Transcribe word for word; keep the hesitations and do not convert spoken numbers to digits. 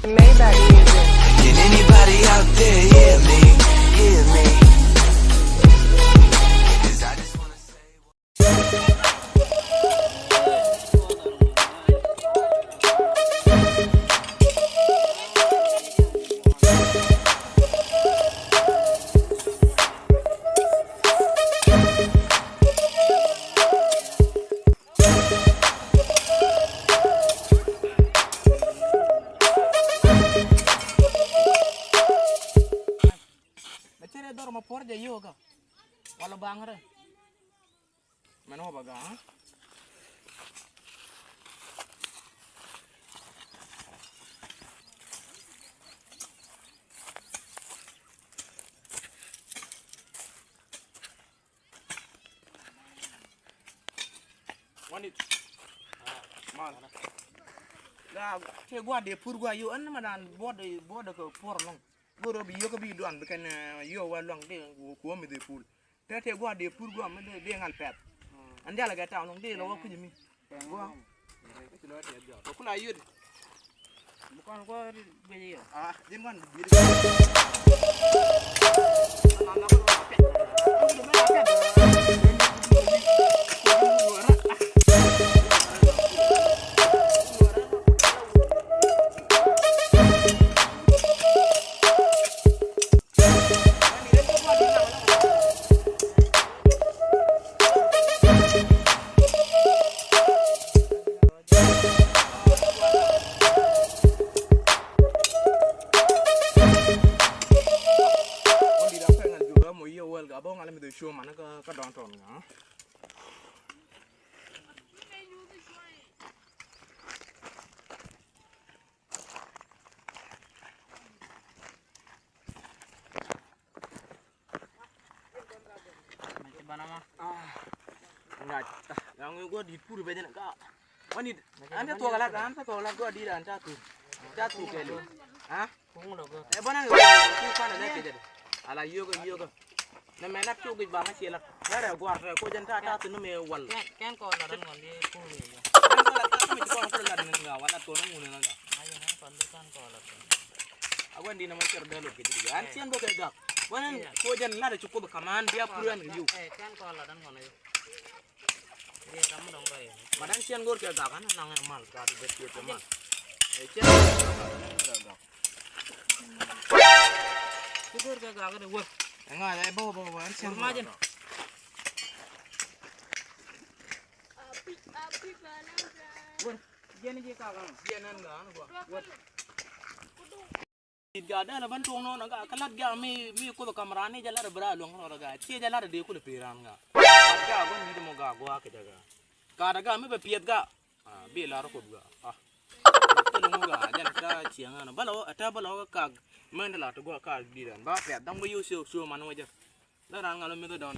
Maybach music. Can anybody out there hear me? Hear me? 'Cause I just wanna say Mɛ cɛ rɛ dhɔr mɛ puɔr jɛ yio̱o̱kä. Wala baŋ rɛ. Mɛn wä bä ga̱a̱. Wanit. Man. La te gua de pur gua yo an ma dan bode bode ko por long. Goro bi yo ko bi duan bi kan yo wa long de ko mi de pul. Te te gua de pur gua mi de de ngal pet. An jala ga taw long de lo wa ku mi. Gua. Ko kuna yud. Bukan gua. Ah, din wan bi. Ŋa̱c, ŋa̱c guɔ di̱t pur bɛ jɛn ka. Wanit, an te thuɔk alat, an te thuɔk alat guɔ di̱t an ta thuk. Ta thuk kɛl. Ha? Ɛ bana ŋa̱c ku kan lɛ kɛ jɛ. Ala yio̱kä yio̱kä. Nɛ mɛ lat cuk gic ba ŋa̱c ciɛ lat. Nɛ rɛ guar rɛ ko jɛn ta ta thuk ni mɛ wal. Kɛn kɔ lat an ŋɔn di pur ni. Kɛn kɔ lat ta thuk mi ci kɔn kɔ lat ni ŋa̱ wal lat kɔ ni ŋun ni ŋa̱. A wɛn di na ma cɛr dee lok kɛ ji̱ an ciɛn bä kɛ gak. Wɛn ko jɛn lat cu kuoth kaman bia pur an kɛ yuk. Ma dan ciɛn gor kɛ gak an naŋ mal ka di bet kiet mal. Ciɛn gor kɛ gak ni wek. Ŋa ya bä bä bä an ciɛn ma jɛn. Wek. Jiɛn ji̱ kak ɣän. Jiɛn ɛn ɣän gua. Wek. Dit ga dɛl ɛ bän tuɔŋ nɔnɔ ga kä lat ga mi mi kuth kam ran ni jɛ lat ɛ bi ra luɔŋ rɔɔdɛ ga ciɛ jɛ lat ɛ dee kulɛ pee ran ga. Kat ga bän wi̱i̱dɛ mɔ ga gua kɛ jɛ ga. Kat ɛ ga mi bɛ piɛth ga. Ah, bi lar kuth ga. Ah. Kɛ luŋ ga jɛn ta ciɛ ŋän bä lɔ ɛ tɛ bä lɔ kä kak. Mɛn dɛ lat ɛ gua kak dit ɛn ba piɛth da̱ŋ bä yo̱ cio cio man wä jɛ. Lɛ ran ŋa̱l mith dɔn